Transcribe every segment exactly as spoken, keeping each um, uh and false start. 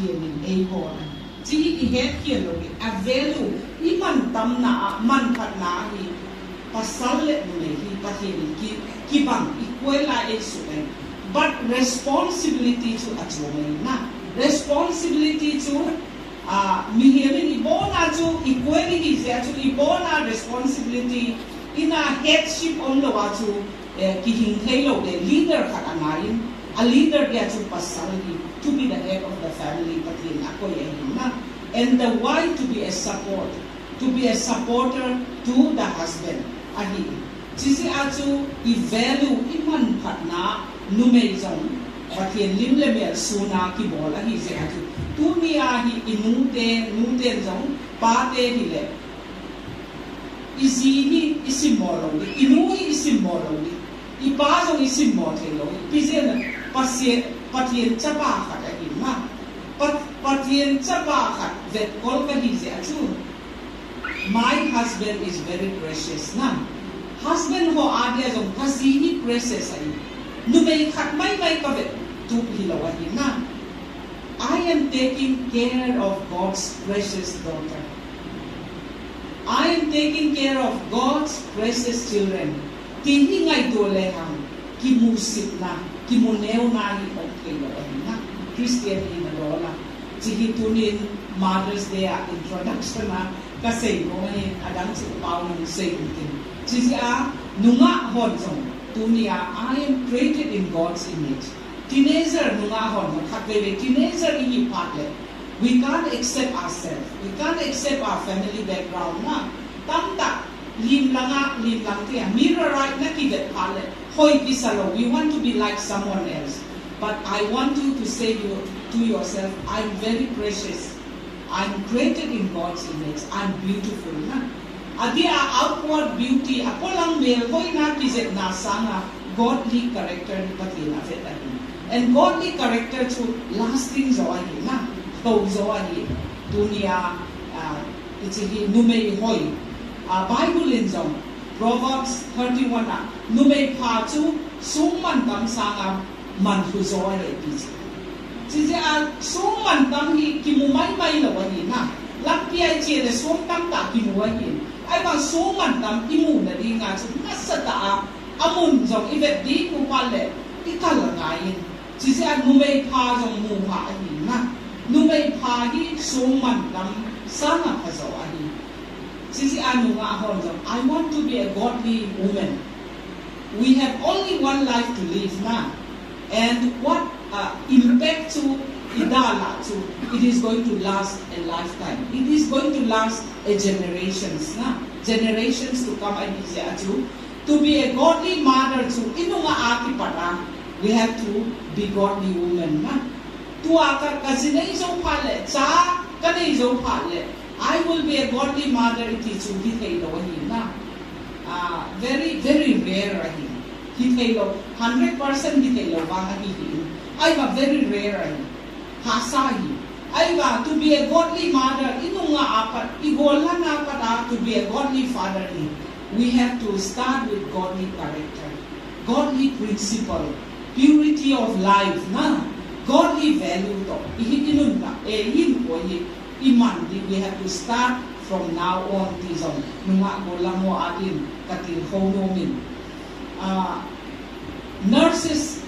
Pathen in eiho a. Chi hi ihet khel lou hi, a value, iman tamna a, manphatna hi, pasal le numei hi, Pathen in ki, kibang, equal a eisuh e. But responsibility chu achom e na. Responsibility chu, ah, mihem in ibon a chu, equal ihi jeh a chu, ibon a responsibility, in a headship umlou a chu, eh, kihing thei lou le, leader khat angaiyin, a leader dia chu pasal hi, to be the head of the family, Pathen in akoi ahi na. And the wife to be a support, to be a supporter to the husband, ahi. Chi jeh a chu i value, i manphatna, numei jong, Pathen lim le mel sun a kibol ahi jeh a chu. Tuni a hi i nu te, nu ten jong, pa te hi le, i ji hi i simmo lou ding, i nu hi i simmo lou ding, i pa jong i simmo thei lou ding. Ipi jeh a, Pathen, Pathen chapa khat ahi na. Pa, Pathen chapa khat vetkol kahi jeh a chu. My husband is very precious na. Husband ho a dia jong ka ji hi precious ahi. Numei khat maimai ka vet tup hilou ahi na. I am taking care of God's precious daughter. I am taking care of God's precious children. Ti hi ngaito le hang, kimusitna, kimuneona hi um thei lou ahi na. Christian hina dol a. Chi hi tunin Mother's Day a introduction a kasei nom ahi, adang chu pao nung sei intin. Chi jeh a nungah hon jong, tuni a, I am created in God's image. Teenager nungah hon jong, khatvei vei teenager ihi phat le, we can't accept ourselves. We can't accept our family background na. Tamtah, lim langa, lim lang tia, mirror a na kivet phat le, hoi kisa lou. We want to be like someone else. But I want you to say you, to yourself, I'm very precious. I'm created in God's image. I'm beautiful na. Adia outward beauty, apolang melhoina kijetna sanga godly character hi Pathen in avet ahi. And godly character chu lasting jo ahi na, thou jo ahi. Tuni a, ah, hiche hi numei hoi. Ah, Bible in jong, Proverbs thirty-one a, numei pha chu songmantam sanga manlhu jo ahi ti chu. Chi jeh a songmantam hi kimu maimai lou ahi na. Lampi a iche le song tamtah kimu ahi. Ahivang songmantam imu na dinga chu nasatah a, amun jong ivet ding mu phat le ikal angaiyin. Chi jeh a numei pha jong mu ha ahi na. Numei pha hi songmantam sanga pha jo ahi. Chi jeh a nungah hon jong, I want to be a godly woman. We have only one life to live na. And what, uh, impact chu i da la chu, it is going to last a lifetime. It is going to last a generations na. Generations to come ahi jeh a chu. To be a godly mother chu, i nungah a kipat a, we have to be godly woman na. Tua ka, ka ji nei jou phat le, cha ka nei jou phat le, I will be a godly mother iti chu hithei lou ahi na. Ah, very, very rare ahi. Hithei lou, hundred percent hithei lou vang ahi hi. Ahivang very rare ahi. Hahsa ahi. Ahivang to be a godly mother, i nungah a pat, i golhang a pat a, to be a godly father hi, we have to start with godly character, godly principle, purity of life na, godly value toh. I hi i nunna, eh, i hinkho hi, i man ding, we have to start from now on ti jong, nungah golhang ho a din, ka tilkhou nom in. Ah, nurses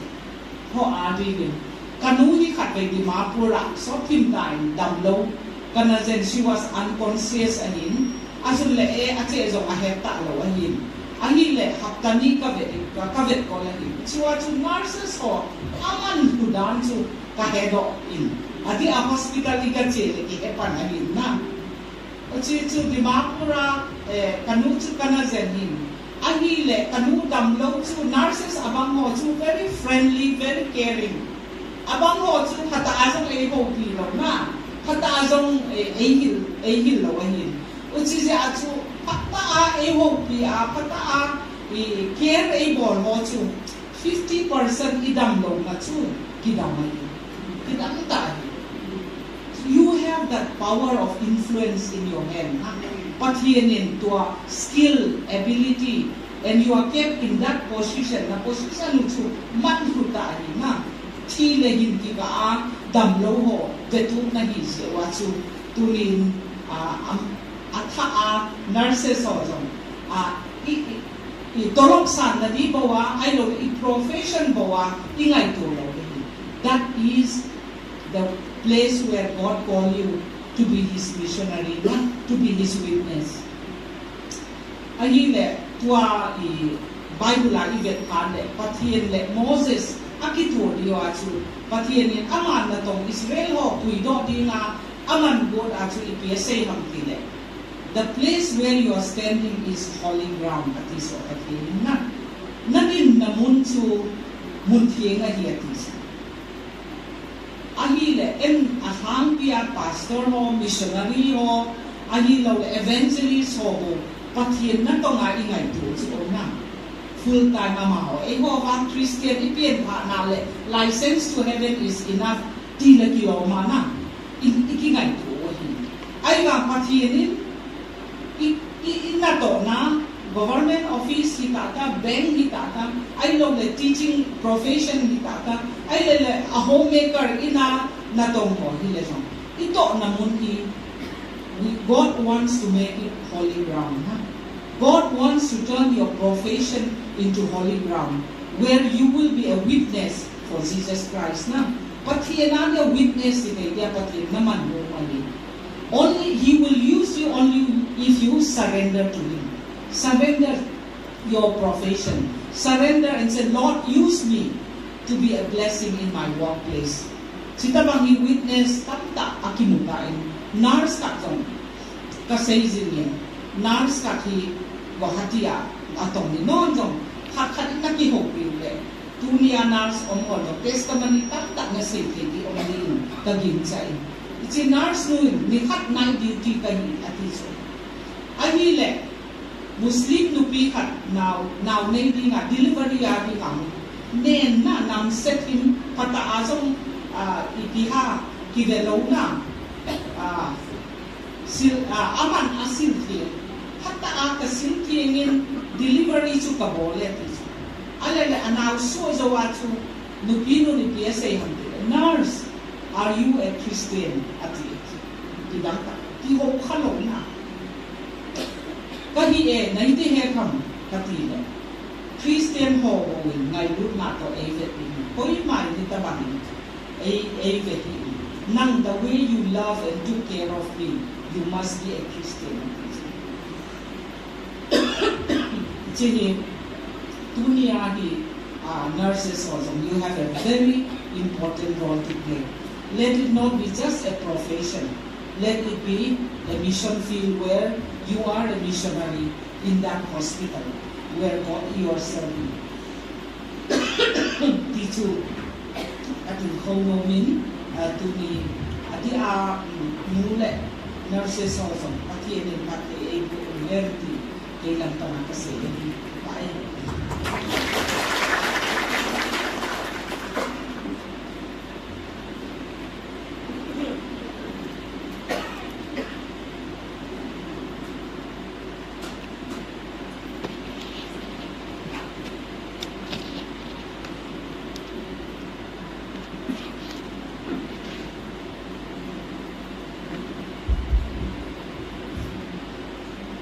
ho a dingin. Ka nu hi khatvei Dimapur a, sot thim tah in damlou. Ka na jen, she was unconscious ahin. Achun le e, ache jong ahet talou ahin. Ahile hapta ni ka vet, ka, ka vetkol ahin. Chua chu nurses ho, amanlhu dan chu ka hedoh in. Adia hospital i ka che le kihe pan ahin na. Achi chu Dimapur a, eh, ka nu chu ka na jen in. Ahile ka nu damlou chu nurses abang ho chu very friendly, very caring. Abang ho chu phatah a jong eihoupi lou na. Phatah a jong, eh, eihil, eihil lou ahin. Achi jeh a chu phatah a eihoupi a, phatah a, eh, care eibol ho chu fifty percent i damlouna chu kidam ahi. Kidam tah ahi. You have that power of influence in your hand. Ha? Pathen in tua skill, ability, and you are kept in that position. Na position u chu manlhu tah ahi na. Thi le hin kikah a, damlou ho vetup nahi jeh uva chu tunin, a, am, athah a nurses ho jong, a, i, i, i tolop sanna di bou a, ahilou i profession bou a, i ngaito lou ahi. That is the place where God call you to be his missionary, not to be his witness. Ahile, tua i Bible a i vet phat le, Pathen le Moses akitho diu a chu, Pathen in aman natong Israel ho puidoh dinga aman got a chu ipi asei ham tile, "The place where you are standing is holy ground," ati chu Pathen in na. Nadinna mun chu mun theng ahi ati chu. Ahile, en alhangpi a pastor ho, missionary ho, ahilouleh evangelist ho bou, Pathen natong a i ngaito chu o na. Full time amaho. Eiho vang Christian i pen phat na le, license to heaven is enough, ti le kilom a na. I, i kingaito u ahi. Ahivang Pathen in, i, i, i natohna, government office hita ta, bank hita ta, ahilouleh teaching profession hita ta, ahileh le a homemaker in a natong ho hile jong, i tohna mun hi, we, God wants to make it holy ground, ha? God wants to turn your profession into holy ground, where you will be a witness for Jesus Christ, na. Pathen a na witness hi kei dia Pathen na man mo mani. Only, he will use you only if you surrender to him. Surrender your profession. Surrender and say, "Lord, use me to be a blessing in my workplace." Chuti bang hi witness tamtah akimu tan, nurse khat jong kasei jing e. Nurse khat hi Guwahati a atong in, non jong khat khat in nakihoupi u le, tunia nurse um ho jong testimony tamtah nasei thei ding um ding in kagingchai. Hiche nurse nu in, "Nikhat night duty kahi," ati chu. Ahile, Muslim nupi khat nao, nao nei dinga, delivery a dinga, nenna namse thim, phatah a jong, ah, ipi ham, kive louna, ah, sil, ah, aman asil theng. Phatah a kasil theng in delivery chu kabol e ati chu. Ahile le anao soh jou a chu nupi nun in ipi asei ham tile, "Nurse, are you a Christian?" ati. Kidang tah, kihou kha louna. Kahi e, nei ti he kham, kati le. Christian ho bou in ngailutna toh eivet in, koima in hitabang in ei, eivet in. Nang, the way you love and took care of me, you must be a Christian. Hiche hi, tunia hi, ah, nurses ho jong, you have a very important role to play. Let it not be just a profession. Let it be a mission field where you are a missionary in that hospital where God, you are serving. Ti chu, atin khou nom in, ah, tuni, adeh a, um, nu le nurses ho jong, Pathen in phatthei eiboh un ti, kei lam panga kasei ahi. Bye.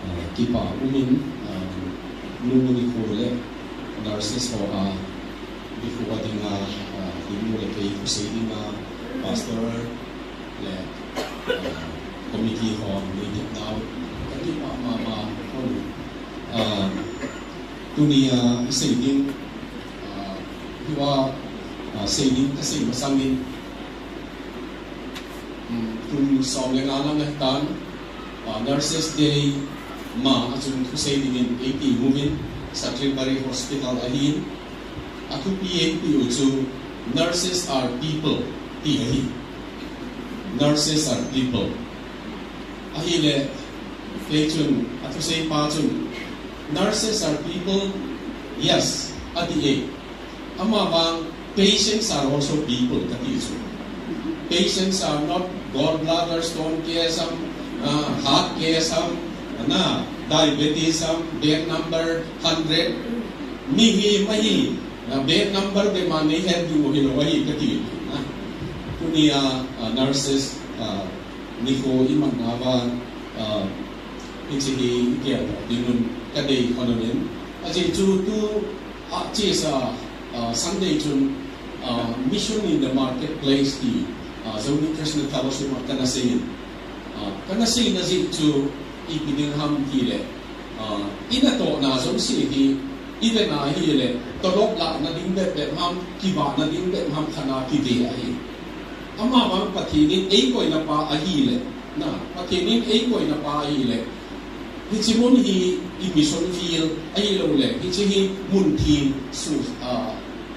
Ah, kipa umin, ah, nu nikho le nurses ho a, nikho a dinga, ah, nu le kei thusei dinga, pastor le, ah, committee ho, ni dip nau, kati pa ma ma, hon, ah, tunia isei ding, ah, hiva, ah, sei ding, kasei masang in, um, kum som le nga lang ahitan, ah, Nurses Day ma a chun thusei dingin eiti uvin, Sacred Mary Hospital ahin, athupi eiti u chu, "Nurses are people," ti ahi. Nurses are people. Ahile, kei chun, athusei pa chun, "Nurses are people, yes," ati e. Amavang, "Patients are also people," kati chu. Patients are not gallbladder stone case ham, ah, heart case ham, na, diabetes ham, bed number hundred. Mihem ahi, ah, bed number bep a neihet diu hilou ahi kati. Ah. Nia, uh, nurses, uh, nikho iman nava, uh, hiche hi igel dingun kadei khonin. Ajeh chu tu a chesa, uh, Sunday chun, uh, Mission in the Marketplace ti, uh, Zoni Christian Fellowship a kana seiyin. Uh, kana seina jeh chu ipi ding ham tile, uh, inatohna jouse hi, ivena hile, tolop lahna ding bep bep ham, kivahna ding bep ham khat a kive ahi. Amavang Pathen in eikoina pa ahile, na, Pathen in eikoina pa ahile, hiche mun hi i mission field ahilouleh, hiche hi mun theng su, ah,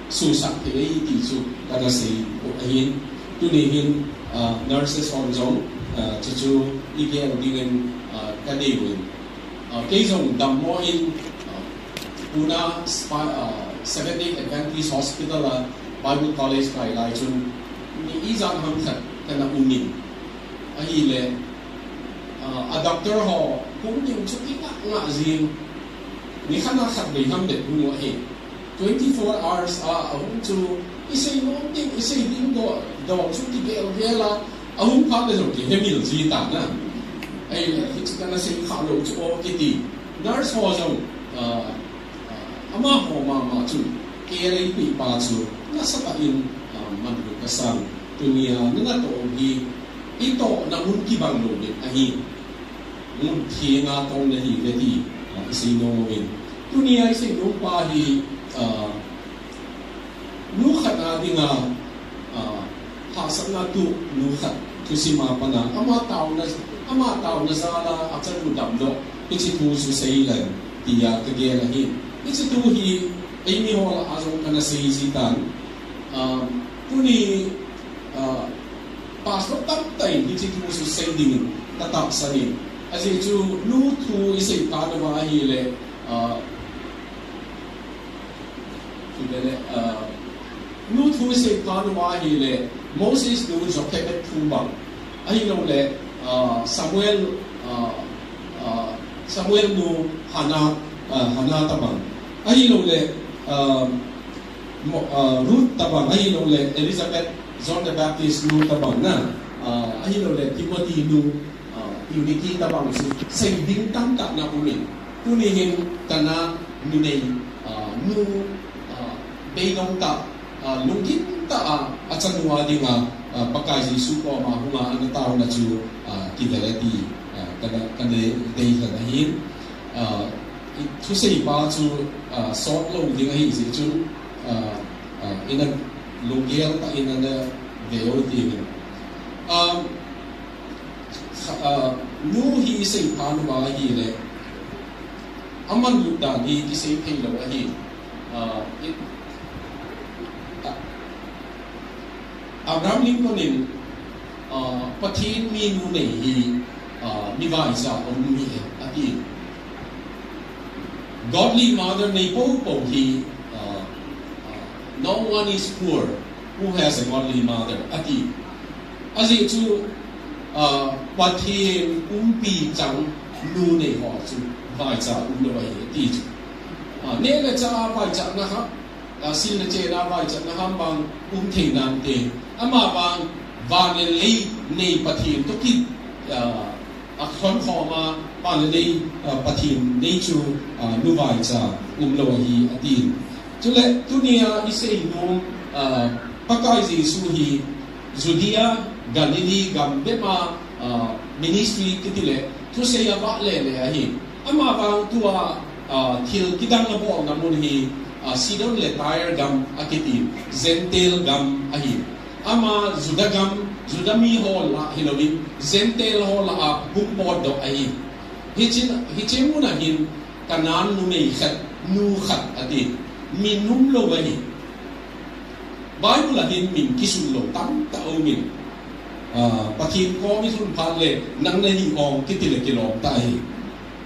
suhsah thei ahi ti chu kana sei ahin. Tuni hin, ah, nurses hon jong, ah, chuchu igel dingin, ah, kadei uvin. Ah, kei jong dammo in, ah, Pune, Spa-, ah, Seventh Day Adventist Hospital a Bible College kai lai chun ni ijat ham khat kana umin. Ahile, ah, a doctor ho hung ding chu kingah ngah jing. Nikhat a khatvei ham bep hung u ahi. Twenty-four hours a, ahung chu, isei nom ding, isei ding dol, dol chu kigel gel a, ahung phat le jong kihemil ji tan a. Ahile, hichu kana sei kha lou chu o kiti. Nurse ho jong, ah, ah, amaho mama chun, care eipeh pa chu, nasatah in, ah, manlu kasang. Tunia, natoh u hi, itohna mun kibang lou ding ahi. Mun theng a tong nahiuve ti, ah, isei nom uvin. Tunia isei nom pa hi, ah, nu khat a dinga, ah, hahsatna tuh nu khat thusim a pat a, ama taona, ama taona jal a achanu damdoh, hiche thu chu seilen, tia kagel ahi. Hiche thu hi, eimi ho lah a jong kana sei ji tan. Ah, tuni, ah, Pastor tamtah in hiche thu chu sei dingin katahsan in. Ajeh chu nu thu isei phat uva ahile, ah, hile, ah, nu thu isei phat uva ahile, Moses nu Jochebed thu bang. Ahilouleh, ah, Samuel, ah, ah, Samuel nu Hannah, ah, Hannah tabang. Ahilouleh, ah, Mo-, ah, Ruth tabang, ahilouleh Elizabeth, John the Baptist nu tabang na, ah, ahilouleh Timothy nu, ah, Eunice tabang chu, sei ding tamtah na umin. Tuni hin kana numei, ah, nu, ah, beidong tah, ah, lunggim tah a, achanu a dinga, ah, Pakai Jesu koma hunga ana taona chu, ah, kivel e ti, ah, kana, kana deisah ahin. Ah, i thusei pa chu, ah, sot lou ding ahi jeh chun, ah, ah, ina lunggel tah in ana ve u ti hin. Ah, kha-, ah, nu hi isei phat uva ahile, amanlut dan hi kisei thei lou ahi. Ah, i, ah, Abraham Lincoln in, ah, Pathen mi numei hi, ah, mi vaicha um ahi, ati. Godly mother nei poupou hi, ah, ah, no one is poor who has a godly mother, ati. Ajeh chu, ah, Pathen umpi chang numei ho chu vaicha umlou ahi, ati chu. Ah, neh le chah a vaichana ham, ah, sil le chen a vaichana ham bang um thei nante. Amavang van le lei nei Pathen toh ki, ah, akhonkhom a, van le lei, ah, Pathen nei chu, ah, nu vaicha umlou ahi, ati. Chule, tunia isei nom, ah, Pakai Jesu hi Judea, Galilee gam bep a, ah, ministry kiti le, thusei avah lele ahi. Amavang tua, ah, thil kidang abolna mun hi, ah, Sidon le Tyre gam akiti, Gentile gam ahi. Ama Juda gam, Juda mi ho lah hilouvin, Gentile ho lah a hung potdoh ahi. Hiche, hiche mun a hin, Canaan numei khat, nu khat ati, min umlou ahi. Bible a hin min kisun lou tamtah aumin. Ah, Pathen kom ilhun phat le, nang nahi ong kiti le kilom tah ahi.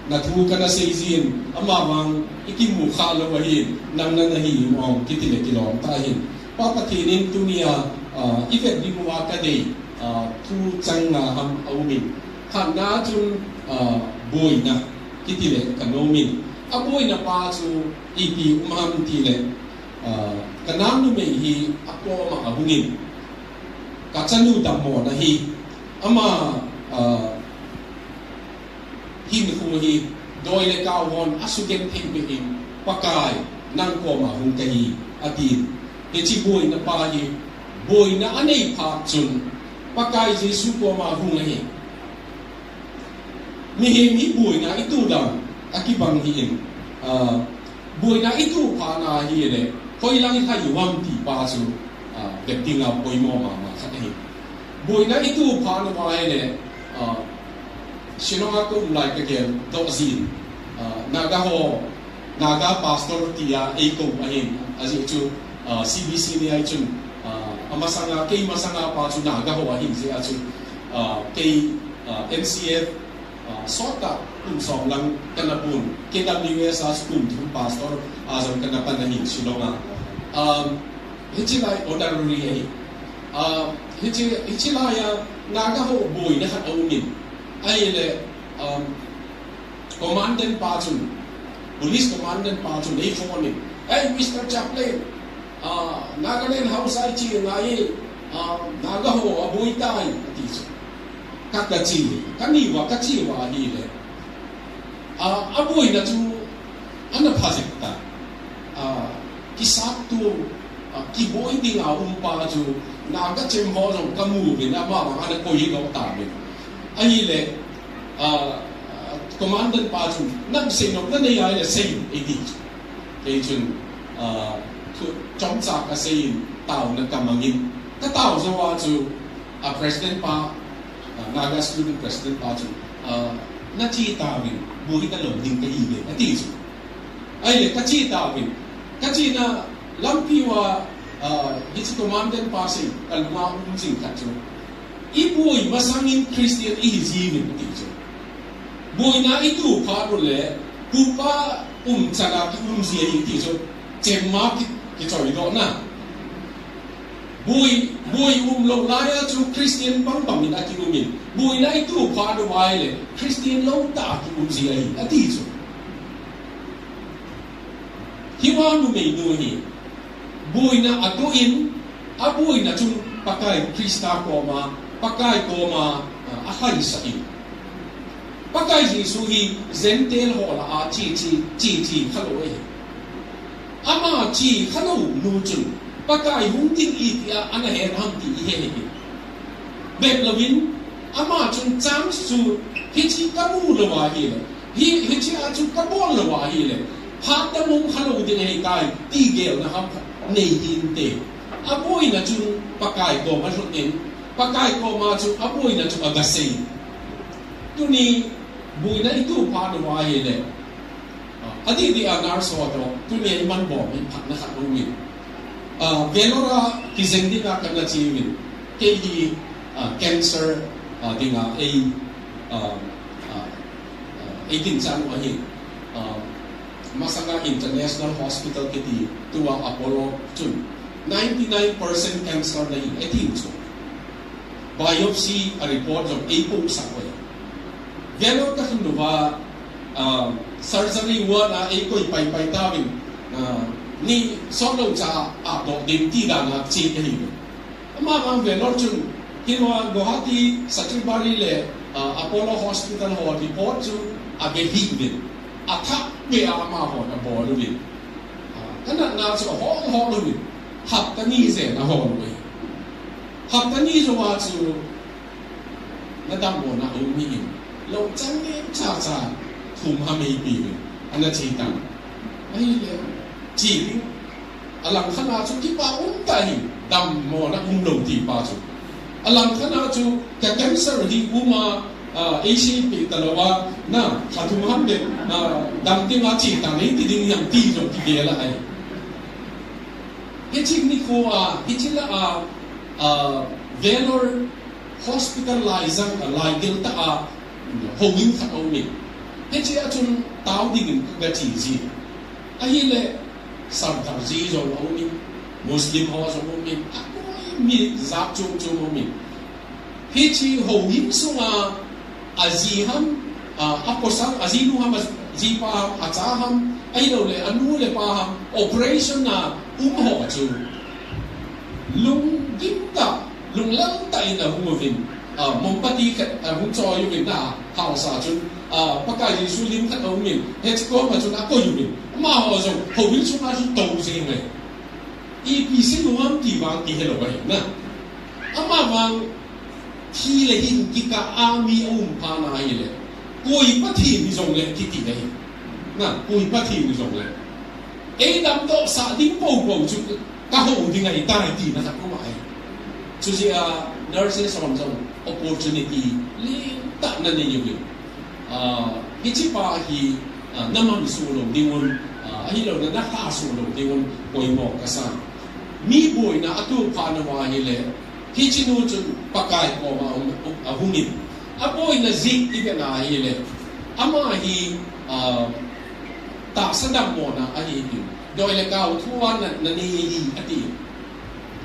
Nathu kana sei jin, amavang ikimu kha lou ahin, nang nanahi ong kiti le kilom tah ahin. Pa Pathen in tunia, ah, ivet ding uva kadei, ah, thu chang nga ham aumin. Khatna chun, ah, boina kiti le kanomin. Aboina pa chu ipi um ham tile, ah, Canaan numei hi akoma ahungin. Kachanu dammona hi, ama, ah, hinkho hi, doi le kau hon asugenthei beh in, Pakai, nang koma hung kahi, atin. Hiche boina pa hi, boina anei phat chun, Pakai Jesu koma hung ahi. Mihem hi boina ito dan, akibang hih in, ah, boina ito phat na hile, hoilang ilhai u ham ti pa chu, ah, vet dinga poimo mama khat ahi. Boina ito phat na hile, ah, Shillong a kaum lai kagel doh jin, ah, Naga ho, Naga pastor tia eikou ahin, ajeh chu, ah, C B C ni a chun, ah, amasanga, kei masanga pa chu Naga ho ahin jeh a chu, ah, kei, ah, N C F, ah, sottah kum som lang kana pun, K W S a kum thum pastor a jong kana pan ahin Shillong a. Um, hiche lai honorary ahi. Ah, hiche, hiche lai a Naga ho boina khat aumin. Ahile, um, Commandant pa chun, police commandant pa chun, ei phone in, "Hey, Mister Chaplain, ah, Nagaland House a iche ngai, ah, Naga ho aboi tai," ati chu. Ka, kache, kani uva, kache uva ahile. Ah, aboina chu, ana pha jep ta. Ah, kisap tu, ah, kiboi dinga um pa chu, Naga chem ho jong kamu uvin, amavang ana koi doh tauvin. Ahile, ah, commandant pa chun, "Nang seinom nanei ahile sei in," eiti chu. Kei chun, ah, thu, chomcha kasei in, taona kamangin. Katao jou a chu, ah, president pa, ah, Naga student president pa chun, ah, "Nache tauvin, boi talou ding kahiuve," ati chu. Ahile, kache tauvin. Kachena lampi uva, ah, hiche commandant pa sei, kalunga um jing khat chu. Iboi masangin Christian ihi jiuvin ati chu. Boina ito phat uleh, pupa umchan a kium ji ahi ti chu. Chemma ki, kichoi doh na. Boi, boi umlou lai a chu Christian bangbang in akiumin. Boina ito phat uva ahile, Christian lou tah a kium ji ahi, ati chu. Hiva numeinu hi, boina atoh in, aboina chun Pakai Christa koma, Pakai koma, ah, alhaisah in. Pakai Jesu hi Gentile ho lah a che, che, che, che khalou ahi. Ama che khalou nu chun, Pakai hung ding itia ana het ham ti ihe ahi. Bep louvin, ama chun chance chu, hiche kamu lou ahile, hi, hiche a chu kabol lou ahile, phat dang hung khalou ding ahitai, ti gelna ham nei hinte. Aboina chun Pakai koma lhut in, Pakai koma chu aboina chu agasei. Tuni boina ito phat uva ahile, ah, adeh deh a nurse ho toh, tuni a iman bom in phatna khat aumin. Ah, Vellore a kijeng dinga kana cheuvin, kei hi, ah, cancer, ah, dinga ei, ah, ah, ah, ei ginchat u ahi. Ah, masanga International Hospital kiti, tua Apollo chun ninety nine percent cancer nahi, ati chu. Biopsy a report jong eipohsah uve. Vellore kalhun uva, ah, surgery ward a eikoi paipai tauvin, ah, ni sotlou cha a doh ding ti dan a che kahiuve. Amavang Vellore chun, hilai Guwahati, Satribari le, ah, Apollo Hospital ho report chu ave hih uvin. Athah beh a amahon abol uvin. Ah, kanatna chu ahol hol uvin. Hapta ni jen ahol uve. Hapta ni jouva chu, nadam mona aum hih in, lou chang nem cha cha, thum ham eipe uvin, ana che tan. Ahile, che ding, alangkhat a chu kipa um tah in, dam mona umlou ti pa chu. Alangkhat a chu, ka cancer hi um a, ah, eisei peh talou a, na, lha thum ham beh, ah, dam ding a che tan eiti ding ham ti jong kigel ahi. Hiche nikho a, hiche lah a, ah, Vellore Hospital laijang, laigil tah a, houin khat aumin. Hiche a chun tao dingin kaga che jin. Ahile, Sardar ji jong aumin, Muslim ho jong aumin, akoi mi jat chom chom aumin. Hiche houin sunga aji ham, a, apasal, ajinu ham, ajipa ham, acha ham, ahilouleh anu le apa ham, operation a um ho chu, lunggim tah, Lunglang tah in ahung uvin, ah, mombati khat ahung choi uvin na, hausa chun, ah, Pakai Jesu lim khat aum in, hiche koma chun akoi uvin. Amaho jong, houin sunga chun tou jeng e. Ipi sei u ham ti vang kihe lou ahi na. Amavang thi le hin kikah a mi aum phat na ahile, koi Pathen hijongle kiti ahi. Na, koi Pathen hijongle. Eidamdoh sah ding poupou chu kahou ding ahitai tina khat aum ahi. Chujeh a nurses hon jong opportunity lentah nanei uvin. Ah, hichepa hi, ah, namansuh lou dingun, ah, ahilouleh nalhahsuh lou dingun poimo kasa. Mi boina atoh phat nauva ahile, hichenu chun Pakai koma ahung, ahungin. Aboina jeh ivet na ahile, ama hi, ah, tahsa dammona ahi in. Doi le kau thua na, nanei ahi ati.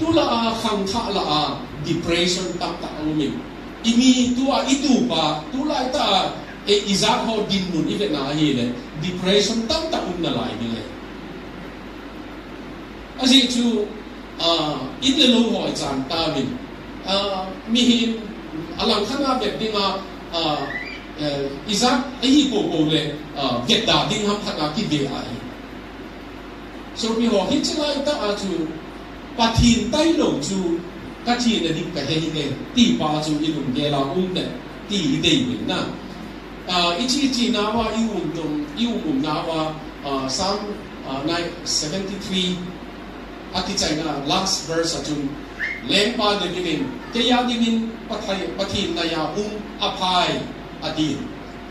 Tulai a khangthah lah a depression tamtah aumin. Imi tua itupa, tulai tah a, eh, ijat ho dinmun ivet na ahile, depression tamtah um nalai ding ahi. Ajeh chu, ah, in le lou ho ichan tauvin. Ah, mihem alangkhat a vet dinga, ah, eh, ijat ahi poupou le, ah, vetda ding ham khat a kive ahi. Sopi ho, hiche laitah a chu Pathen tailou chu kachena ding kahe hih e, tipa chu ilunggel a um le, ti idei uvin na. Ah, iche iche nauva, ium tum, ium um nauva, ah, Psalm, ah, nine, seventy-three, akichaina last verse a chun, Lengpa David in, keia dingin Pathai-, Pathen naiya um aphai, ati.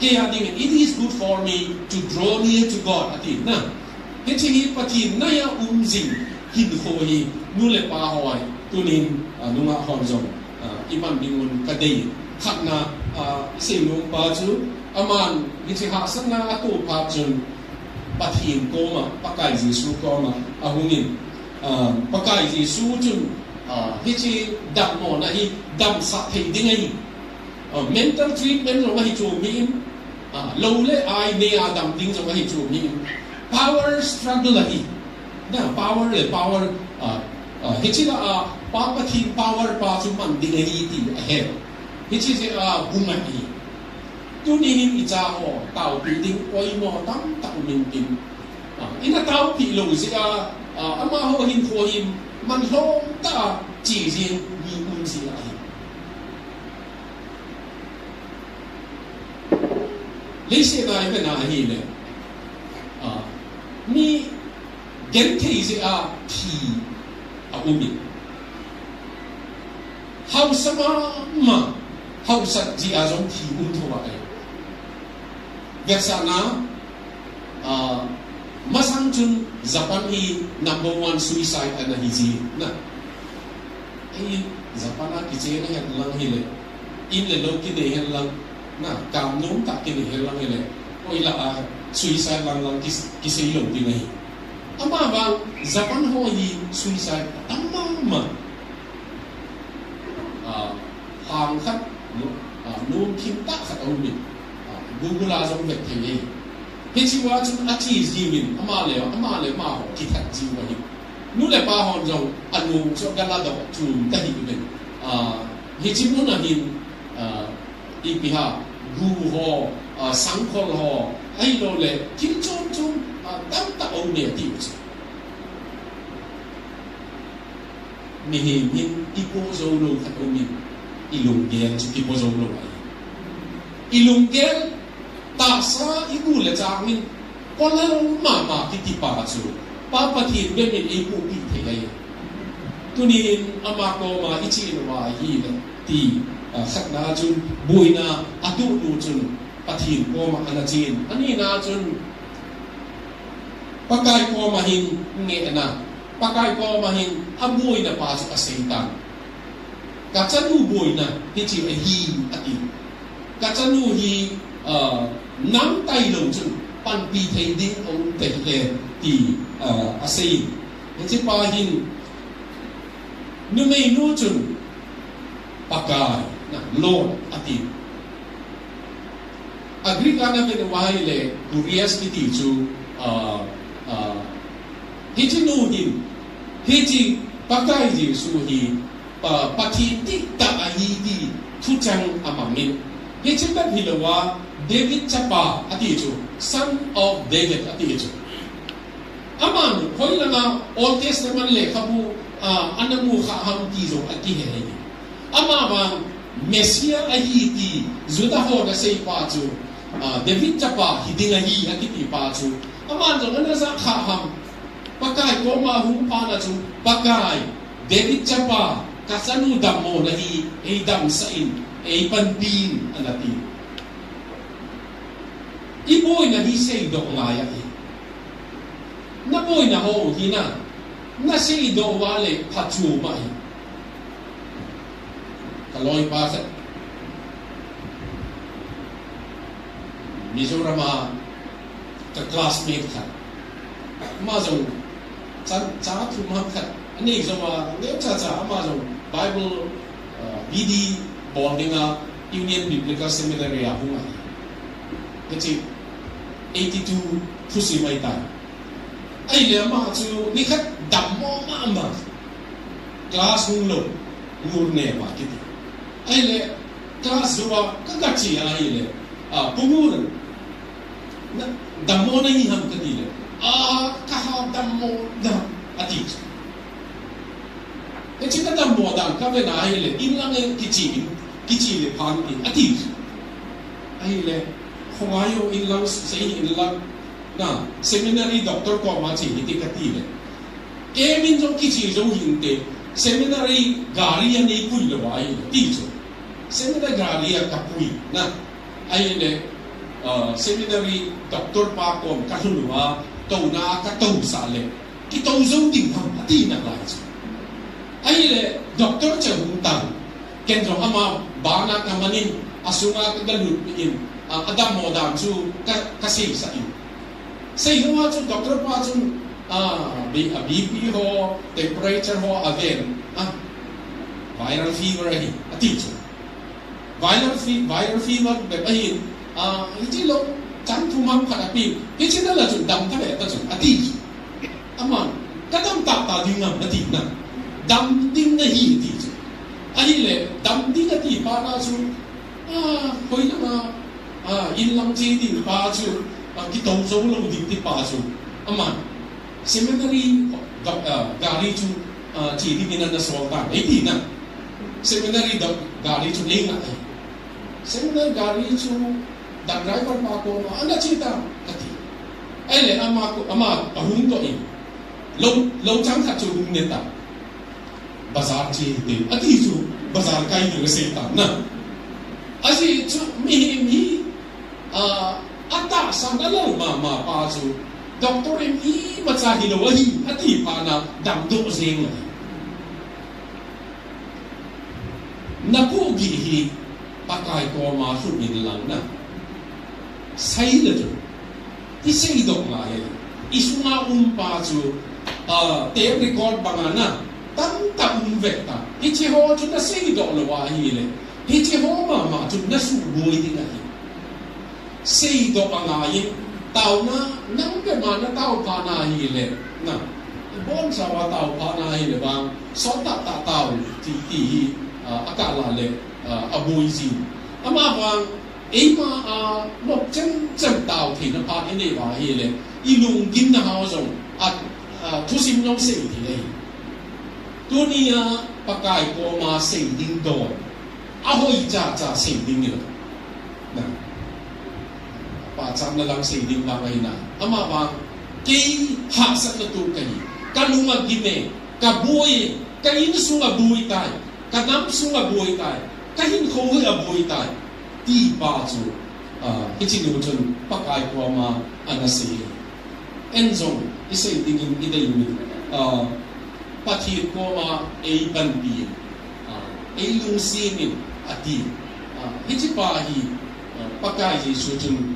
Keia dingin, it is good for me to draw near to God, ati na. Hiche hi Pathen naiya um jing hinkho hi nu le pa hoi, tunin, ah, nungah hon jong, ah, iman dingun kadei. Khatna, ah, isei nom pa chu, aman hiche hahsatna atoh phat chun, Pathen koma, Pakai Jesu koma ahungin, ah, Pakai Jesu chun, ah, hiche dammona hi damsah thei ding ahi. Ah, mental treatment jong ahi chu mihem, ah, lou le ai nei a dam ding jong ahi chu mihem. Power struggle ahi. Na, power le power, ah, ah, hiche lah a, Pa Pathen power pa chu man ding ahi ti ahe. Hiche jeh a hung ahi. Tuni hin icha ho taopi ding poimo tamtah um intin. Ah, ina taopi lou jeh a, ah, amaho hinkho hi manlhom tah a che jing mi um jing ahi. Leiset a ivet na ahile, ah, mi genthei jeh a thi aum in. Hausa mama, hausa jeh a jong thi um thou ahi. Vetsahna, ah, masang chun Japan hi number one suicide ana hi ji na. Ei, Japan a kichena hen lang hile, in le lou kinei hen lang, na, kam nom tah kinei hen lang hile, hoilah a suicide lang lang ki, kisei lou ding ahi. Amavang Japan ho hi suicide atam mama. Ah, hang khat, no, ah, nom thim tah khat aum in. Ah, Google a jong vet thei e. Hiche uva chun ache jiuvin, ama le, ama le amaho kithat jiu ahi. Nu le pa hon jong anom chu agaladoh chom tahih uvin. Ah, hiche mun a hin, ah, ipi ham, gu ho, ah, sangkhol ho, ahilouleh thil chom chom, ah, tamtah aum e ati u chu. Mihem hin ipoh jou lou khat aumin, ilunggel chu kipoh jou lou ahi. Ilunggel tahsa igu le chang in, kolel mama kiti pa chu, Pa Pathen bep in eipohpeh thei ahi. Tunin ama koma iche nauva ahile, ti, ah, khatna chun, boina atoh nu chun, Pathen koma ana chen. Anina chun, Pakai koma hin ngehna, Pakai koma hin aboina pa chu asei tan. Kachanu boina hiche ahi ati. Kachanu hi, ah, nang tailou chun panpi thei ding aum tahih e ti, ah, asei. Hiche pa hin numeinu chun Pakai, na, Lord ati. A Greek a navet uva ahile, Kurios kiti chu, ah, ah, hiche nu hin, hiche Pakai Jesu hi, Pa, Pathen dihtah ahi ti thucheng amangin. Hiche bep hilouva, David chapa ati chu, son of David ati chu. Aman, hoilanga Old Testament lekhabu, ah, ana mu kha ham ti jong akihe ahi. Amavang Messiah ahi ti Juda ho ana seipa chu, ah, David chapa hiding ahi akitipa chu. Aman jong ana ja kha ham. Pakai koma hung pana chu, Pakai, David chapa, kachanu dammona hi eidamsah in, eipanpin, anati. Iboina hi seidoh ngai ahi. Naboina ho hi na, naseidoh uva le phatchom ahi. Kaloipa khat, Mizoram a ka classmate khat. Ama jong cha, cha thum ham khat. Anei jong a, neocha cha, ama jong Bible, uh, B D bol dinga Union Biblical Seminary a hung ahi. Hiche eighty-two thusim ahitai. Ahile ama chu nikhat dammo mama. Class hung lou, ngur ne ma kiti. Ahile class jouva ka, kache ahile, ah, Pu Ngur, na, dammo nahi ham kati le, ah, kaha dammo da, ati. Hiche kadammo dan kavena ahile, inlang e kiche, kiche le phan tin, ati. Ahile, khongai o inlang, sei inlang, na, seminary doctor koma che hite kati le. Keimin jong kiche jou hinte, seminary gari a neipui lou ahi, ti chu. Seminary gari a kapui, na. Ahile, uh, seminary doctor pa kom kalhun uva, touna a katousah le, kitou jou ding ham, ati nalai chu. Ahile, doctor chu hung tan, ken jong ama bana kamanin, asunga kagalut in, a, adammo dan chu ka, kaseisah in. Seilou a chu doctor pa chun, ah, B-, ah, B P ho, temperature ho aven, ah, viral fever ahi, ati chu. Viral fe-, viral fever bep ahin, ah, hiche lou, chang thum ham khat apen, hiche nala chun dam tave ta chu, ati chu. Aman, kadam tahtah ding ham, ati na. Dam ding nahi, ati chu. Ahile, dam ding ati pa na chu, ah, hoilanga, ah, inlang che ding pa chu, ah, kitou jou lou ding ti pa chu. Aman, seminary, ah, gari chu, ah, che dingin ana sol tan, eiti na. Seminary ga-, gari chu einga e. Seminary gari chu, dan driver pa koma ana che tan, kati. Ahile, ama ko, ama ahung toh in. Lou, lou chang khat chu hung ne tan. Bazar che hite, ati chu, bazar kai ding asei tan na. Ajeh chu mihem hi, ah, atahsan alal mama pa chu, doctor in imacha hilou ahi, ati pa na damdoh jeng ahi. Napohgih hi, Pakai koma lhun inlang na. Seile chu. Iseidoh ngai ahi. Isunga um pa chu, ah, tape record banga na, tamtah um ve ta. Hiche ho chu naseidoh lou ahile, hiche ho mama chu nasuhboi ding ahi. Seidoh angaiyin, taona, nang bep ma natao phat na ahile, na, ibonchauva tao phat na ahile vang, sot tahtah tao, ti, ti hi, ah, akah lah le, ah, aboi jin. Amavang, eima a, nop chemchem tao theina phat inei uva ahile, ilunggimna ho jong, a, a, thusim jong sei thei ahi. Tunia, Pakai koma sei ding don. Ahoi chacha sei ding ilo. Na. Pachatna lang sei ding vang ahi na. Amavang, kei hahsatna toh kahi. Kalung agim e, kaboi e, ka insung aboi tai, kanam sung aboi tai, kahinkho hi aboi tai. Ti pa chu, ah, hiche nu chun Pakai koma ana sei. Ei'n jong isei dingin idei uve. Ah, Pathen koma eipanpi in, ah, eilungset in ati. Ah, hiche pa hi, ah, Pakai Jesu chun,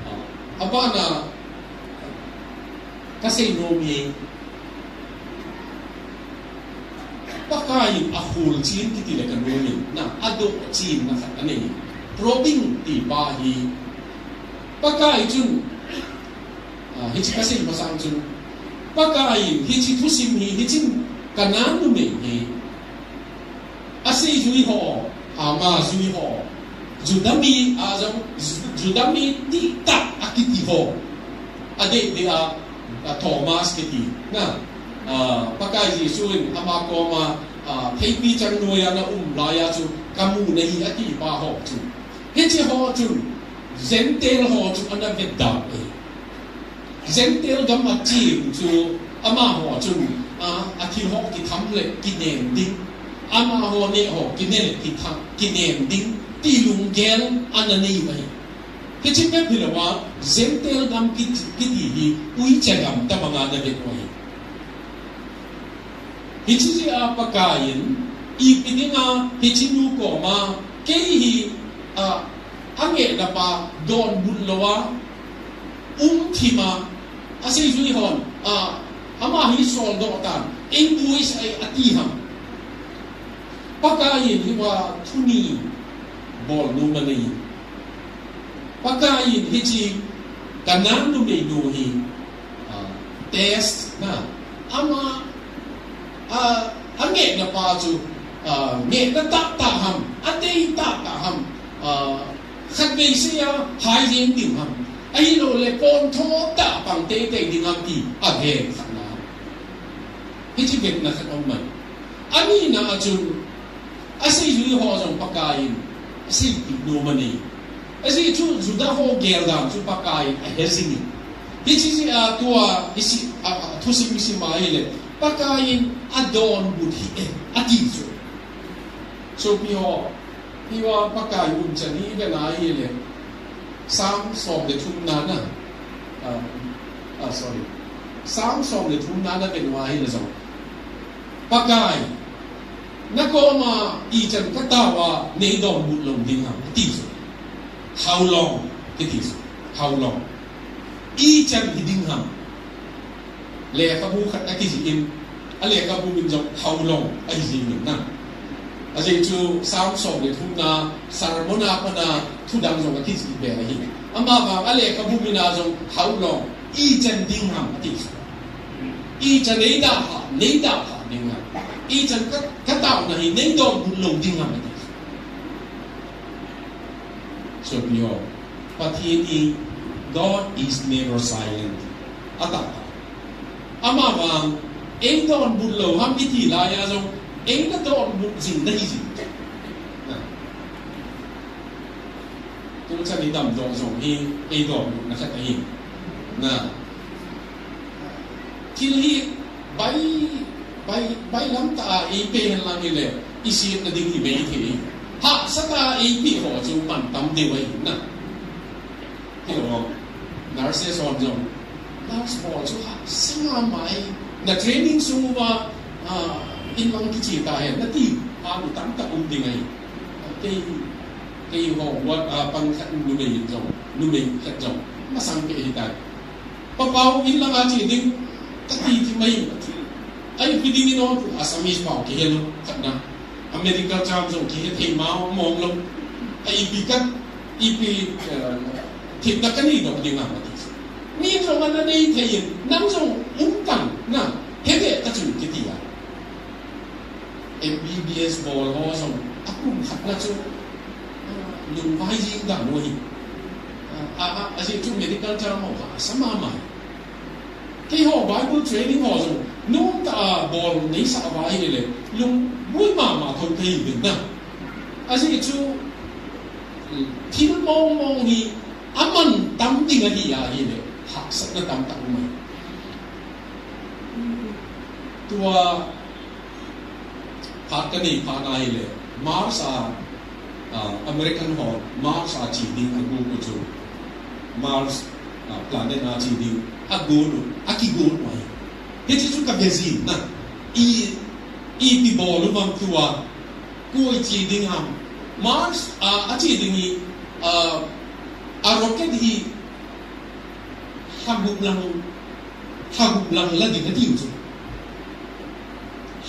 ah, abana kasei nom hi, Pakai in akhol chen kiti le kanom in, na, adoh chenna khat anei. Probing ti pa hi, Pakai chun, ah, hiche kasei masang chun, Pakai in hiche thusim hi, hichun kana numei hi, Seijui ho, ama jui ho, Juda mi, a jong, Juda mi dihtah akiti ho, adeh deh a, a Thomas kiti, na, a, Pakai Jesu in ama koma, a, theipi chang noiya na um laiya chu kamu nahi ati pa ho chu. Hiche ho chun, Gentile ho chu ana vetda e. Gentile gam a cheng chu amaho chun, a, athil ho kitham le kinem ding, amaho neh ho kine le kitham, kinem ding, ti lunggel ana nei u ahi. Hiche bep hilouva, Gentile gam kiti, kiti hi uicha gam tabanga ana vet u ahi. Hiche jeh a Pakaiyin, ipi dinga hiche nu koma, kei hi, a, angehna pa donbut louva, umthima, aseijui hon, a, ama hi soldoh tan, eibuisah e ati ham. Pakaiyin hiva thu ni bol nom anei. Pakaiyin hiche Canaan numeinu hi, a, test na, ama, a, angehna pa chu, a, ngehna tahtah ham, adei tahtah ham, a, khatvei seiya hai jeng ding ham, ahilouleh pontho tah pang teitei ding ham ti aven khatna. Hiche vetna khat aum mai. Anina a chun, aseijui ho jong Pakaiyin aseipeh nom anei. Ajeh chu Juda ho geldan chu Pakaiyin ahe jingin, hiche jeh a tua, hiche, a, a, thusim isim a ahile, Pakaiyin adonbut hih e ati chu. Sopi ho, hiva Pakai umchan hi ivena ahile, Sam som le thumna na, a, a, sorry, Sam som le thumna na ven uva ahile jong, Pakai, nakoma ichan katao a neidonbut lou ding ham ati chu. How long? Kiti chu. How long? Ichan hiding ham? Lekhabu khat akijih in, alekhabu min jong How long? Akijih in na. Ajeh chu Sam som le thumna, sermon a pat a thu dang jong akijih be ahi. Amavang alekhabu min a jong How long? Ichan ding ham ati chu. Ichan neidalhah, neidalhah ding ham? Ichan ka, kataona hi neidonbut lou ding ham ati chu. Sopi ho, Pathen hi, God is never silent. Atahtah. Amavang, eidonbut lou ham iti laiya jong, eina donbut jing nahi jing. Na. Tuchan idamdoh jong hi, eidonbutna khat ahi. Na. Thil hi, bai, bai, bailam tah a eipeh henlang hile, isetna ding hi maithei. Hahsatah a eipeh ho chu mantam deu ahi na. Hilou, nurses hon jong, nurse ho chu hahsa mama e. Na training sung uva, a, inlang kiche tahen, nati, a, mi tamtah um ding ahi. Kei, keiho ward a pang khat numei in jong, numei khat jong, masang kei ahitai. Papau inlanga che ding, kati ti mai. Ipi dingin o, Assamese pau kihe lou, khatna. America cham jong kihe thei mong mong lou. Ipi khat, ipi, eh, themna kanei doh ding ham ati. Mi jong ana nei thei in, nang jong um tan, na, heve ta chu kiti a. M B B S bol ho jong, akum khat na chu, ah, lungvai jing dan u ahi. Ah, ah, ah, ajeh chu medical term ho hahsa mama. Keiho Bible training ho jong, nomtah a bol neisah uva ahile, lungvai mama thou thei uvin na. Ajeh chu, thil mong mong hi, amantam ding ahi ahile, hahsatna tamtah um ahi. Tua, phat kanei phat na ahile, Mars a, a, American ho, Mars a che ding ago u chu, Mars, a, planet a che ding ago u, akigo u ahi. Hiche chu kave jin na, i, ipi bol u vang tua, koi che ding ham. Mars a, ache ding hi, a, a rocket hi, lha gup lang, lha gup lang la ding atiu chu.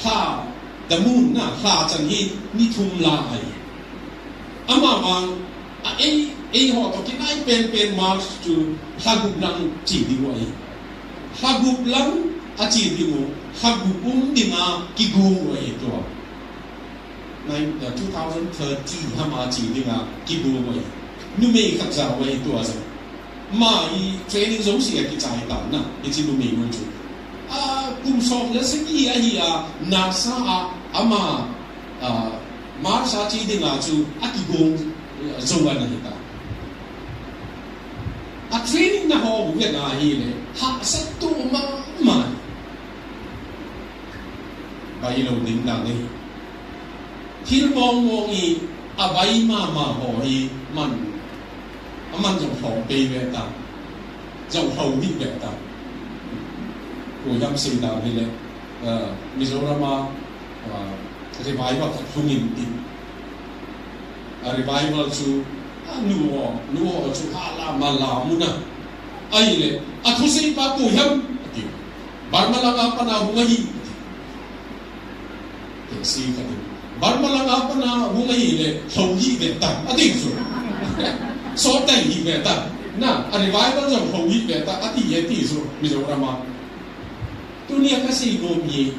Lha, the moon na, lha chan hi ni thum la ahi. Amavang, a ei, eiho toh kinai penpen Mars chu lha gup lang che ding u ahi. Lha gup lang ache ding u, lha gup um dinga kigo u ahi tua. nine, uh, two thousand thirty hama chi dinga kibol mai. Numei khat ja mai tua ja. Ama hi training jouse akichai tan na, hiche numei nu chu. A, kum som le sagi ahi a, NASA a, ama, a, Mars a chi dinga chu akigong, uh, jou ana hi ta. A training na ho bu ve na hi le, hahsat tu ma ma. Bai lo ding dan nei. Thil mong mong hi, abai mama ho hi, man, aman jong hong pei ve ta, jong hou hi ve ta. Koiham sei dan hi le, uh, Mizoram a, uh, revival khat hung in tin. A revival chu, a nu ho, nu ho chu hala ma la mu na. Ahi le, a thusei pa koiham, ati. Barma langa pana hung ahi. Te si ka ti. Barma langa pana hung ahi le, hou hi ve ta, ati chu. So tai hi ve ta. Na, a revival jong hou hi ve ta, ati ye ti chu, Mizoram a. Tunia ka sei nom hi.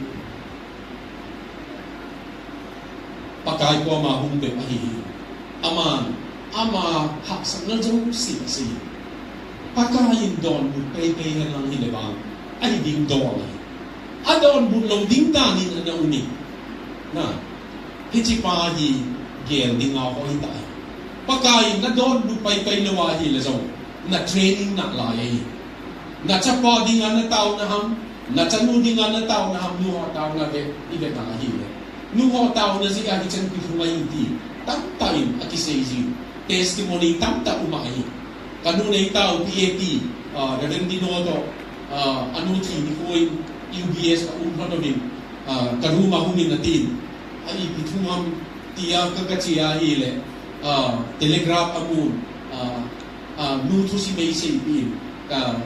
Pakai koma hung bep ahi hi. Aman, ama hahsatna jouse asei. Pakai in donbut pei pei hen lang hi le vang. Ahi ding don ahi. Adonbut lou ding dan in ana um in. Na, hiche pa hi gel ding a hoi ta. Pakai in na donbut pei pei lou ahi le jong. Na training na lai ahi. Na chapa dinga na tauna ham, na chanu dinga na tauna ham, nu ho tauna ve, i ve ta ahi le. Nu ho tauna jeh a hichan kithum ahi ti, tamtah in akisei ji, testimony tamtah um ahi. Ka nu nei taupi e ti, ah, Reverend Dino toh, ah, anu thi nikho in U B S a um lhon uvin, ah, ka room a hung in atin, a ipi thu ham tia ka, ka che ahi le, ah, telegraph a mun, ah, Ah, nu thusim eiseipi in, ka,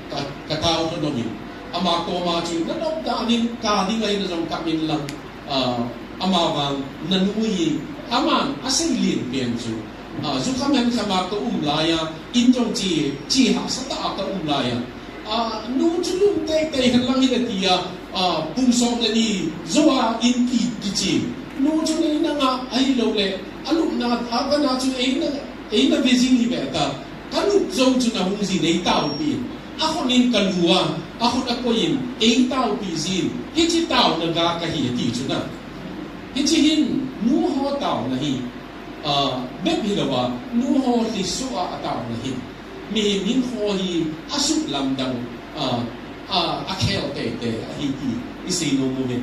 ka, ka tao lhon uvin. Ama koma chu, na nop dan in, ka ding ahi na jong kap in lang, ah, ama vang, na nu hi, aman, asei lien pen chu. Ah, jukham henkham a ka um lai a, in jong che, che hahsa tah a ka um lai a. Ah, nu chu lum teitei hen lang hi le tia, ah, kum som le ni, jou a in ki, kiche. Nu chu nei na nga, ahilou le, alupna, a vana chu ei na, ei na ve jing hi ve ta. Ka lup jou chun ahung jin ei taopi in. Akhut in ka lu a, akhut akoi in ei taopi jin. Hiche taona ga kahi ati chu na. Hiche hin nu ho taona hi, ah, bep hilou a, nu ho lhiso a ataona hi. Mihem hinkho hi asuh lamdang, ah, ah, akhel teitei ahi ti i sei nom uvin.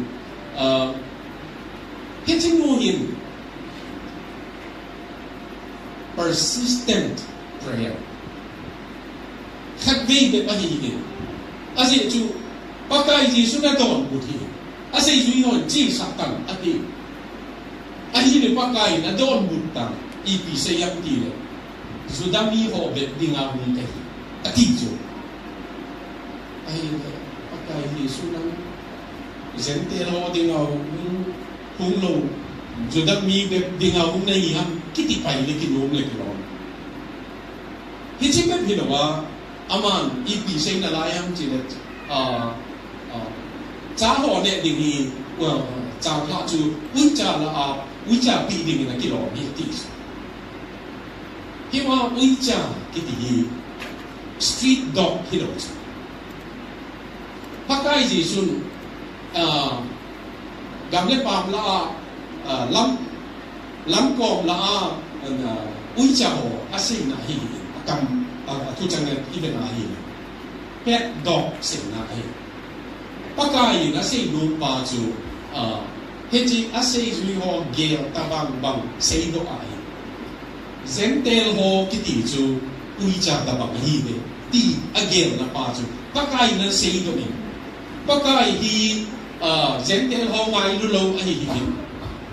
Ah, hiche nu hin, persistent prayer. Khatvei bep ahi hi. Ajeh chu, Pakai Jesu na donbut hi. Aseijui hon, Jesus tan, ati. Ahile Pakai na donbut tan, ipi sei ham tile. Juda mi ho bep dinga hung kahi. Ati chu. Ahile, Pakai Jesu nang Gentile ho dinga hung, hung lou, Juda mi bep dinga hung nahi ham, kiti pai le kinom le kilom. Hiche bep hilou a, aman, ipi sei nalai ham tile, ah, ah, cha ho neh ding hi, ah, cha lha chu, uicha la a, uicha pi ding in akilom hi ati. Hiva uicha kiti hi, street dog hilou chu. Pakai Jesun, ah, gam le pam la a, ah, lam, lam kom la a, ah, uicha ho aseina hi, akam, ah, athuchang le i vena hi. Pet dog seina hi. Pakai in asei nom pa chu, ah, hiche aseijui ho gel tabang bang seidoh ahi. Gentile ho kiti chu uicha tabang ahi ve. Ti agelna pa chu Pakai in aseidoh in. Pakai hi, ah, Gentile ho ngailu lou ahi hi.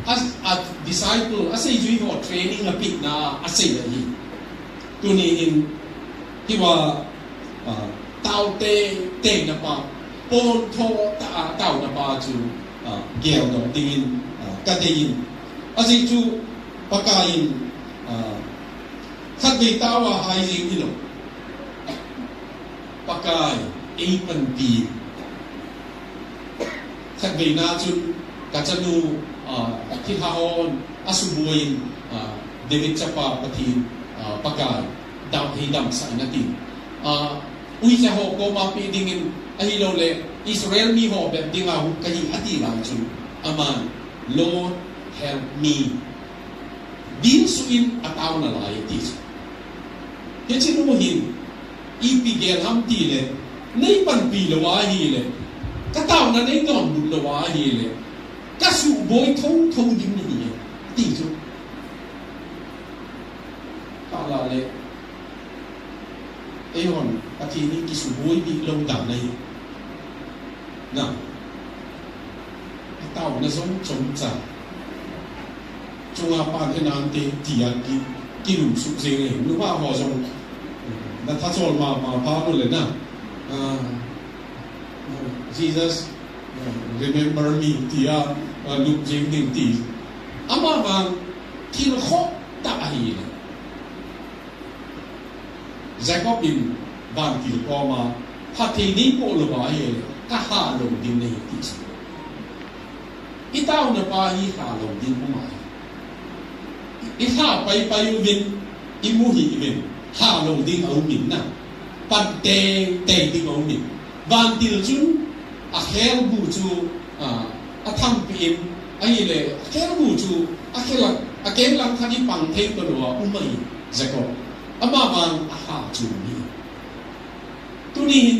A, a disciple, aseijui ho training apehna asei ahi. Tuni hin, hiva, ah, tao teitei na pa, pontho tah a taona pa chu, ah, geldoh dingin, ah, kadei in. Ajeh chu Pakai in, ah, khatvei tao a hai jeng hilou. Pakai, eipanpi. Khatveina chun, kachanu, Ah, thilha hon asubuin, ah, David chapa Pathen, ah, Pakai dam, heidamsah in ati. Ah, uicha ho koma pe dingin ahilouleh Israel mi ho bep dinga hung kahi ati lai chun aman, "Lord, help me." Dilsuh in ataona lai ati chu. Hiche nu hin ipi gel ham tile, neipanpi lou ahile, kataona neidonbut lou ahile, kasuboi thotho ding nahi e, ti chu. Kala le, eihon Pathen in kisuboi ding lou dan ahi. Na, ataona jong chomcha. Chunga pan henante tia ki, kilungsuh jeng e. Nupa ho jong, natha chol mama pha nu le na. Ah, Jesus, remember me, tia, ah, lup jeng ding ti. Amavang thil khoh tah ahile, Jacob in vantil koma, phatthei neipoh lou ahile, kaha lou ding nahi ti chu. Itaona pa hi ha lou ding um ahi. Iha paipai uvin, imu hih uvin, ha lou ding aumin na. Pan teitei ding aumin. Vantil chun akhelbu chu, ah, athangpi in, ahile, akhelbu chu, akhelang, akenglang khat hi pang thei talou a um ahi, Jacob. Amavang aha chu mi. Tuni hin,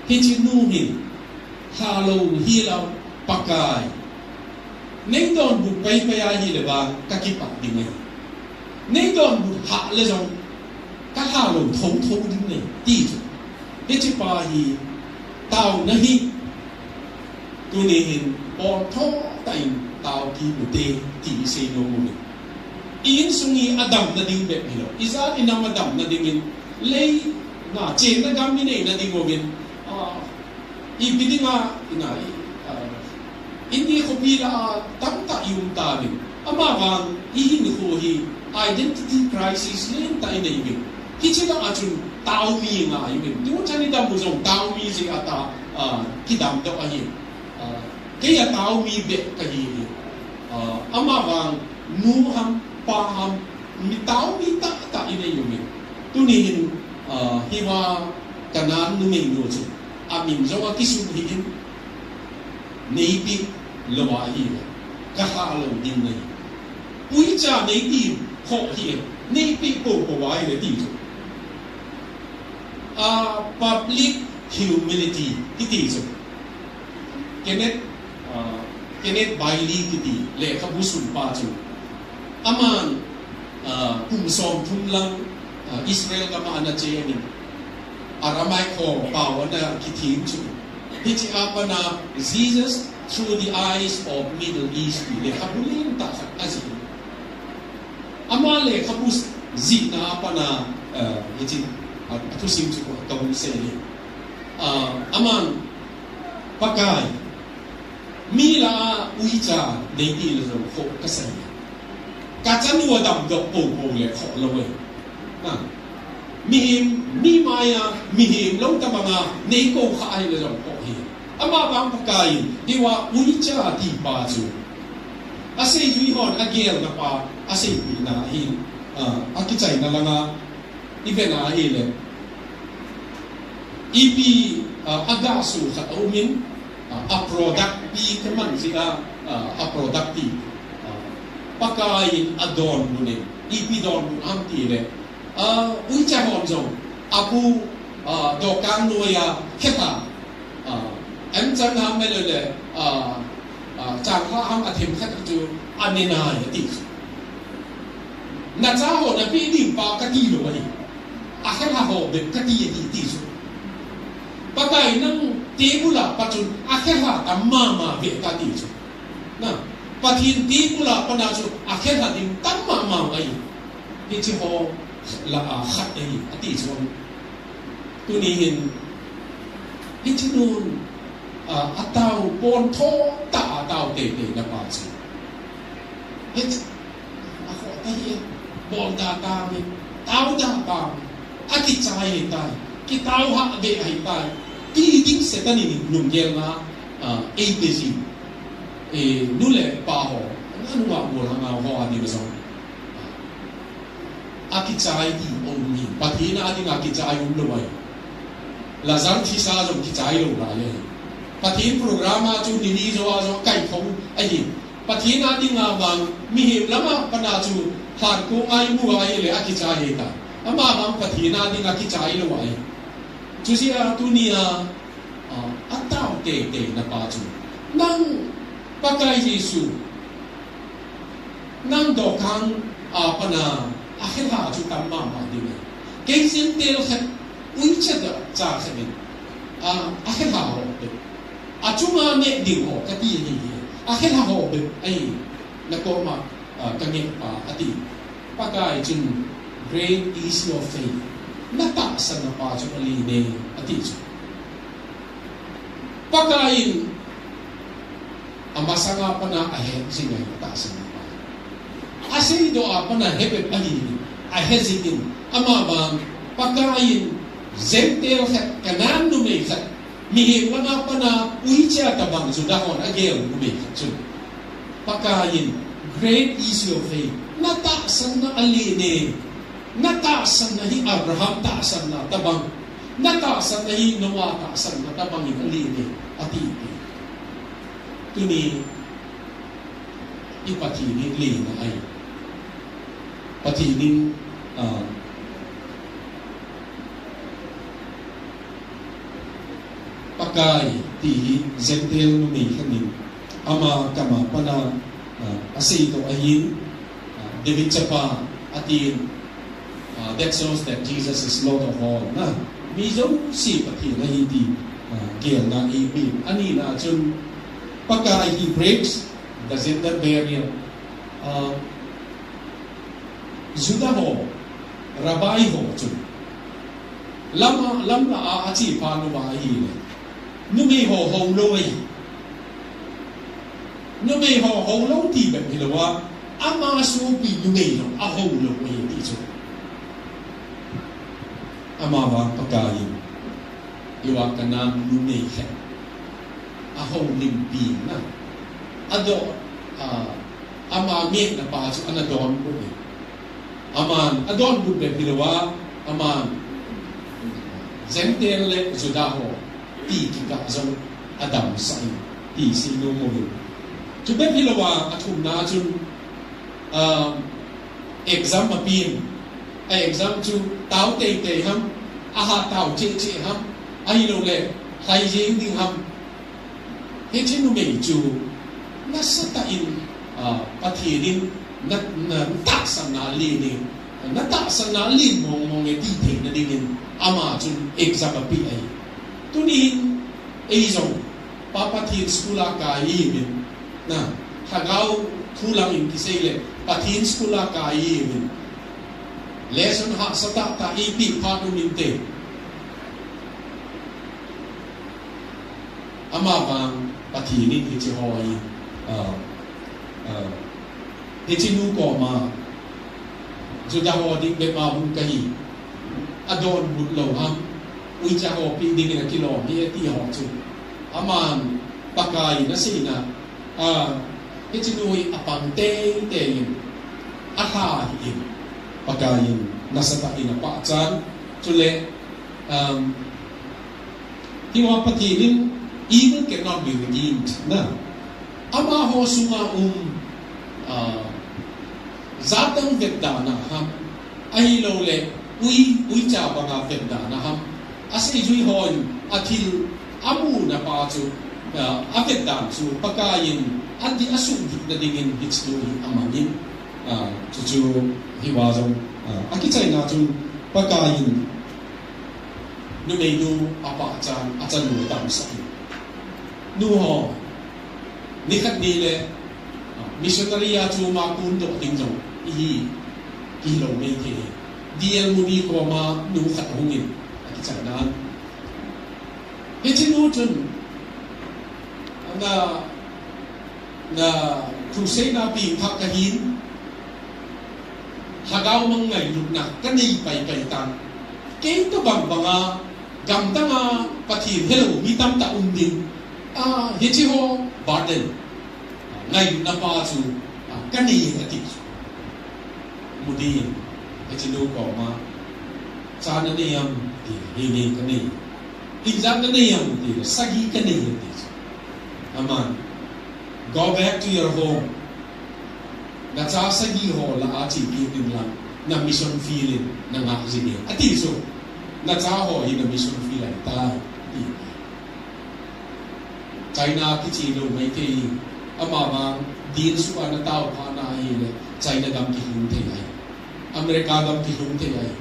hiche nu hin, ha lou hilou, Pakai, neidonbut paipai ahile vang kakipah ding ahi. Neidonbut hah le jong, kaha lou thotho ding ahi, ti chu. Hiche pa hi, taona hi, tuni hin, pontho tah in, tao kit ute, ti isei nom uve. I insung hi adamna ding bep hilou, ijat inam adamna dingin, lei, na, chenna gam inei na ding uvin, ah, ipi dinga, ina, i, ah, India khopi lah a tamtah i um tauvin. Amavang, ihinkho hi identity crisis lentah inei uvin. Hiche lah a chun taomi ngai uvin. Tuchan idam u jong taomi jeh a ta, ah, kidamdoh ahi. Ah, kei a taomi bep kahi hi. Ah, amavang, nu ham, pa ham, mi taomi tahtah inei uvin. Tuni hin, ah, hiva Canaan numeinu chu, amin jong akisut hih in, neipeh lou ahile, kaha lou ding nahi. Uicha neiti khoh hih in, neipeh poupou ahile ti chu. Ah, public humility kiti chu. Kenneth, ah, Kenneth Bailey kiti lekhabu sunpa chu. Aman, ah, kum somthum lang, ah, Israel gam a ana che in, Aramaic ho pao ana kithem chu. Hiche a pat a Jesus Through the Eyes of Middle East ti lekhabu lentah khat ajih. Ama lekhabu jihna a pat a, ah, hiche, ah, athusim chu kahung sei e. Ah, aman, Pakai, mi lah a uicha neiti le jong khoh kasah e. Kachanu a damdoh poupou le khoh lou e. Ha. Mihem, mi mai a, mihem lou tobang a, neikou khah ahile jong khoh hi. Amavang Pakai in, hiva uicha tipa chu. Aseijui hon agelna pa, aseipehna hi, ah, akichaina langa, ivet na ahile. Ipi, ah, agasoh khat aumin, ah, a product pi kaman jeh a, ah, a product ti, ah, Pakai in adonbut in, ipi donbut ham tile, ah, uicha hon jong, apu, ah, Dorcas noi a khelha, ah, emchan ham ahilou le, ah, ah, changlhah ham athemkhat chu anei nai ati chu. Nacha ho napeh ding pa kati lou ahi. Akhelha ho bep kati ati ti chu. Pakai nang table a pat chun akhelha tam mama ve kati chu. Na, Pathen table a pat a chu akhelha ding tam mama ahi. Hiche ho lah a khat ahi, ati chu. Tuni hin, hiche nun, ah, atao pontho tah a atao teitei na pa chu. Hiche, akhoh ta hi, bol da tauve, tao da tauve, akichai ahitai, kitao hah ve ahitai, ti ding Satan in lunggel na, ah, eipeh jin. Eh, nu le pa ho, na nunga bol hanga ho a ding jong, a kichai ti um hi, Pathen a dinga kichai umlou ahi. Lazar thisa jong kichai lou lai ahi. Pathen program a chu ni li jo a jong kai thou ahi. Pathen a dinga vang mihem lama pana chu lhan ko ngai mu ahile a kichai ahi ta. Ama vang Pathen a dinga kichai lou ahi. Chu sia tunia, ah, a tao teitei na pa chu, nang Pakai Jesu, nang dokhang a pana a khelha chu tam mama ding e. Kei Gentile khat, uicha da cha khat in, ah, a khelha ho bep, a chunga neh ding ho kati ahi. A khelha ho bep ahi, na koma, ah, ka ngen pa ati. Pakai chun, "Great is your faith." Na tahsan na pa chu alen e, ati chu. Pakai in amasanga pana ahe jing ahi, tahsan na pa. Aseidoh a pana he bep ahi, ahe jing in, ama vang Pakai in Gentile khat, Canaan numei khat, mihem langa pana uicha tabang Juda hon agel numei khat chun, Pakai in, "Great is your faith." Na tahsan na alen e. Na tahsan na hi Abraham tahsan na tabang. Na tahsan na hi Noah tahsan na tabang in alen e, ati. Tuni i Pathen in alen ahi. Pathen in, ah, Pakai ti hi Gentile numei khat in ama kama pana, ah, aseidoh ahin, ah, David chapa atin, ah, that shows that Jesus is Lord of all. Na, mi jouse Pathen ahi ti, ah, gelna eipe. Anina chun Pakai, he breaks the gender barrier. Ah, Juda ho, Rabbi ho chun, lam, lamla a, achepha uva ahile, numei ho houlou ahi. Numei ho houlou ti bep hilou a, ama sopi numei ho ahoulou ahi ti chu. Ama vang Pakai in, iwa Canaan numei khat ahoulimpi na, adoh, ah, ama ngetna pa chu ana donbut e. Aman adonbut bep hilou a, aman Gentile le Juda ho ti kikah jong adamsah in ti seinom uve. Chu bep hilou a, athumna chun, ah, exam apen, a exam chu tao teitei ham, ahat tao cheh cheh ham, ahilouleh lhai jeng ding ham, hiche numei chu nasatah in, ah, Pathen in na, na tahsan na alen e, na tahsan na alen mong mong e ti theina dingin ama chun exam ape ahi. Tunin eijong Pa Pathen school a kai ihiuvin, na, lhagao thu langin kisei le Pathen school a kai ihiuvin, lesson hahsa tahtah ipeh phat um inte. Ama vang Pathen in hiche ho hi, ah, ah, hiche nu koma, Juda ho ding bep a hung kahi, adonbut lou ham, uicha ho pi dingin akilom hi ati ho chu, aman Pakai in aseina, ah, hiche nu hi apang teitei in, alha hih in, Pakai in nasatah in apahchan, chule, um, Hiva Pathen in, "Evil cannot be redeemed," na. Amaho sunga um, ah, jatang vetdana ham, ahilouleh ui, uicha banga vetdana ham, aseijui hon athil amuna pa chu, ah, avetdan chu Pakai in adih asuhdihna dingin hiche nu hi amangin, ah, chuchu hiva jong, ah, akichaina chun Pakai in Numeinu apahchan, achanu adamsah in. Nu ho, nikhat nile, ah, missionary a chu ma kundoh ding jong ihi, kihilou mei thei. D L Moody koma nu khat ahungin, akichaina. Hiche nu chun, ana, na, crusade na pengthah kahin, lhagao mang ngailutna kanei paipai tan. Kei tobang banga, gamdanga Pathen helou mi tamtah um ding. Ah, hiche ho burden. Ngailutna pa chu, ah, kanei ati chu. Mudin, hiche nu koma, cha nanei am, ti, hinei kanei. Ijat nanei am, ti, sagi kanei ati chu. Aman, go back to your home. Nacha sagi ho lah a chepi inlang, na mission field in nangah jing e ati chu. Nacha ho hi na mission field ahitai, ati. China kiche lou maithei, amavang dinsuh a nataophat na ahile China gam kilhung thei ahi. America gam kilhung thei ahi.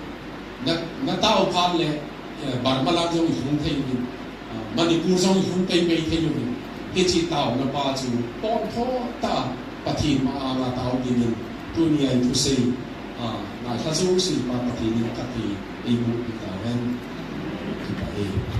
Na, nataophat le, eh, Burma lam jong kilhung thei uvin, ah, Manipur jong kilhung peipei thei uvin. Hiche taona pa chu pontho tah a Pathen ma-anga tao dingin tunia ithusei, ah, ngailha jouse pa Pathen in kati eiboh peh tahen. Kipah e.